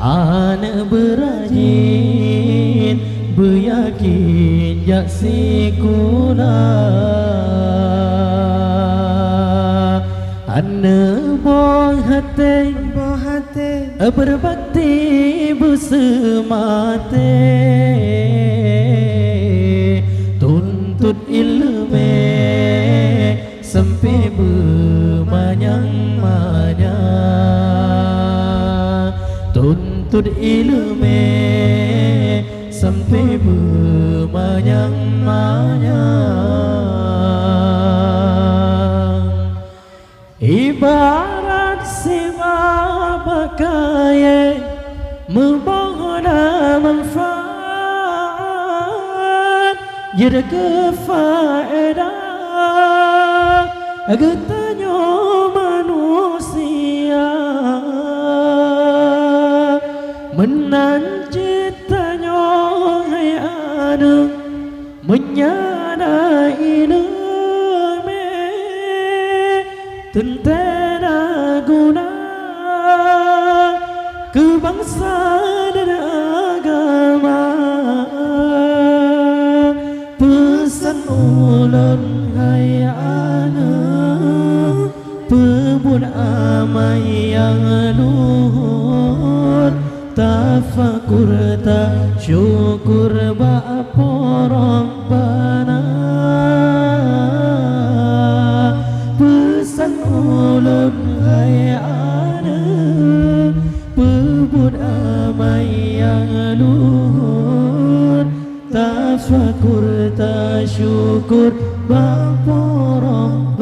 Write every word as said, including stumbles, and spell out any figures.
Aneuk beurajin, beuyakén jak sikula. Aneuk boh até, boh até, beubakti beuseumaté. Tuntot iéleumé sampoe beumanyang-manyang. Tuntot iéleumé sampoe beumanyang-manyang. Ibarat sibak kayée meuboh na manfaat, jeuet keu faedah geutanyoe manusia. Meunan cit tanyoe hai aneuk, meunyo na iéleumé, teuntée na guna keu bansa dan agama. Peusan ulôn hai aneuk, peubuet amai nyang luhur, tafakur tasyukur bak Po Rabbana. Peusan ulôn hai aneuk, peubuet amai nyang luhur, tafakur tasyukur bak Po Rabbana.